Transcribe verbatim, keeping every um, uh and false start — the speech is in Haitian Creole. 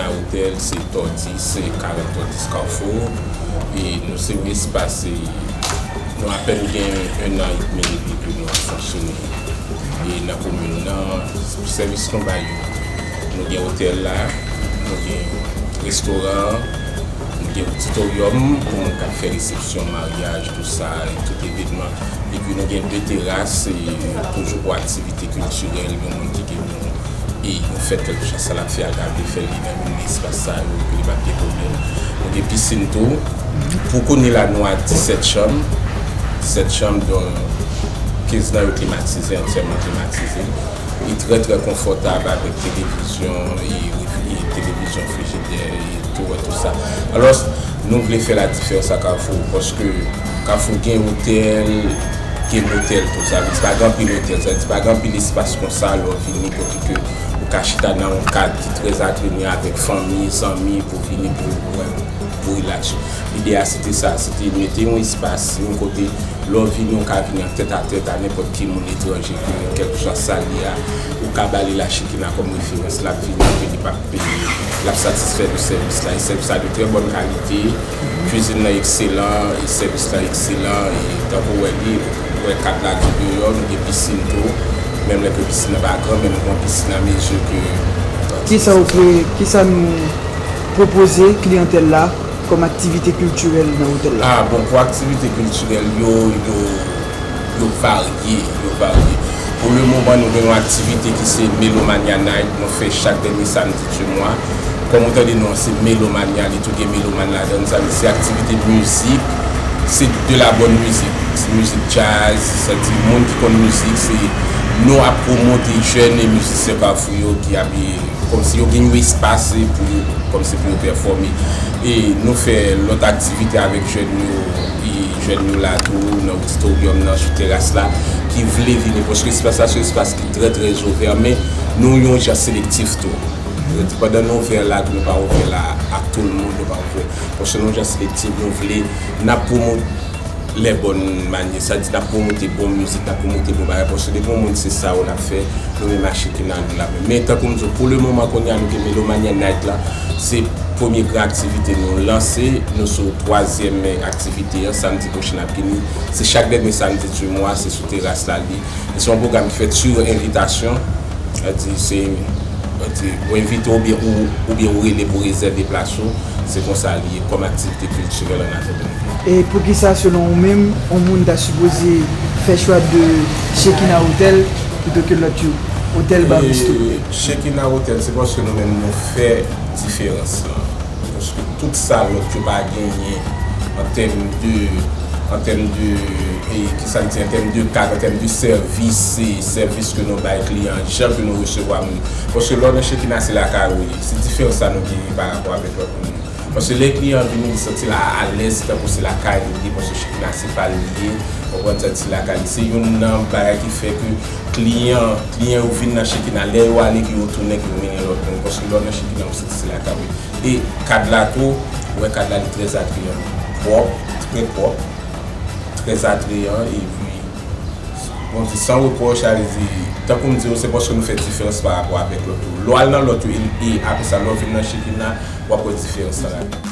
Otèl, se Tòdis, se karant Tòdis Kafou. E nou se yon espas, e nou apèn gen ennan edmi depi ke nou ap fonksyone. E nan komin nan, pou sèvis nou bay yo, nou gen otèl la, nou gen restoran, nou gen oditoryòm pou moun k ap fè resepsyon, maryaj, tou sa, e tout evènman. Epi nou gen de teras, e toujou pou aktivite kiltirèl, yon moun ki gen yon, e yon fèt kèlkeswa sa l ap fè a, ta vle fè li nan youn nan espas sa yo, epi li p ap gen pwoblèm. Nou gen pisin tou. Pou kounye la, nou a disèt chanm. Disèt chanm, donk kenz nan yo klimatize, antyèman klimatize. Li trè, trè konfòtab avèk televizyon, e, e televizyon, frijidè, e tou, e tou sa. Alò, nou vle fè la diferans a Kafou, paske Kafou gen otèl, gen motèl tou. Sa vle di, pa gen anpil otèl, sa vle di, pa gen anpil espas konsa, lè w vini, kote ke ou ka chita nan yon kad ki trè agreye avèk fanmi, zanmi, pou vini, pou, pou relax. Lide a, se te sa, se te mete yon espas, yon kote, lè w vini, ou ka vini an tèt a tèt a nenpòt ki moun etranje, ke kèlkeswa sa l ye a, ou ka ba li la Chekina kòm referans, l ap vini, epi li p ap peye, l ap satisfè de sèvis la. E sèvis la de trè bòn kalite, kwizin nan ekselan, e sèvis la ekselan, e tankou w wè li, ou wè kad la ki deyò, nou gen pisin tou, menm lè ke pisin nan pa gran, men nou gen yon pisin a mezi ke. Kisa w pre, kisa nou pwopoze kliyantèl la kòm aktivite kiltirèl nan otèl la? Ah, bon, pou aktivite kiltirèl yo, yo, yo varye, yo varye. Pou le moman, nou gen yon aktivite ki se Melomania Night, nou fè chak dènye samdi di mwa. Kòm ou tande non an, se Melomania, li tou gen melomàn ladan l, sa vle di se aktivite mizik, se de la bòn mizik, se mizik djaz, sa vle di moun ki konn mizik, se nou ap pwomote jèn e mizisyen Kafou yo ki ap, e, kòmsi yo gen yon espas, e, pou yo, kòmsi pou yo pèfòme. E nou fè lòt aktivite avèk jèn yo, e jèn yo la tou, nan oditoryòm nan, sou teras la, ki vle vini, paske espas la se yon espas ki trè, trè ouvè, men nou yon jan selektif tou. Pandan nou ouvè la, nou pa ouvè la a tout moun, nou pa ouvè. Paske nou jan selektif, nou vle, n ap pwomot lè bòn manye, sa di n ap pwomote bon mizik, n ap pwomote bon bagay, paske depi yon moun se sa yo l ap fè, nou menm a Chekina nou la menm. Men tankou m di w, pou le moman kounye a nou gen Melomania Night la, se premye gran aktivite nou lanse, nou sou twazyèm aktivite an, samdi pwochen ap vini, se chak dènye samdi di mwa, se sou teras la li, e se yon pwogram ki fèt sou envitasyon, sa di se, sa di ou envite oubyen ou, oubyen ou rele pou rezève plas ou, se konsa li ye kòm aktivite kiltirèl an Ajantin. E poukisa, selon ou menm, yon moun ta sipoze fè chwa de Chekina Hotel pito ke lòt yo, Hotel Baristo? E Chekina Hotel, se paske nou menm nou fè diferans lan. Paske tout sa lòt yo pa genyen an tèm de, an tèm de, e, kisa n di, an tèm de kad, an tèm de sèvis, se sèvis ke nou bay kliyan, jan ke nou resevwa moun. Paske lè w nan Chekina, se lakay ou ye. Se diferans sa nou genyen pa rapò avèk lòt moun. Paske lè kliyan an vini, li santi l alèz, se tankou se lakay li ye, paske Chekina se pa l li ye, w konprann, sa di se lakay li. Se youn nan bagay ki fè ke kliyan, kliyan yo vin nan Chekina, lè yo ale, ke yo tounen, ke yo mennen lòt moun. Paske lè w nan Chekina, ou santi se lakay ou ye. E kad la tou, ou wè kad la, li trè atreyan. Pwòp, trè pwòp, trè atreyan, epi, bon, di san repwòch, sa vle di, tankou m di w, se paske nou fè diferans pa rapò avèk lòt yo. Lè w al nan lòt yo, e, e apre sa, lè w vin nan Chekina, w ap wè diferans lan la.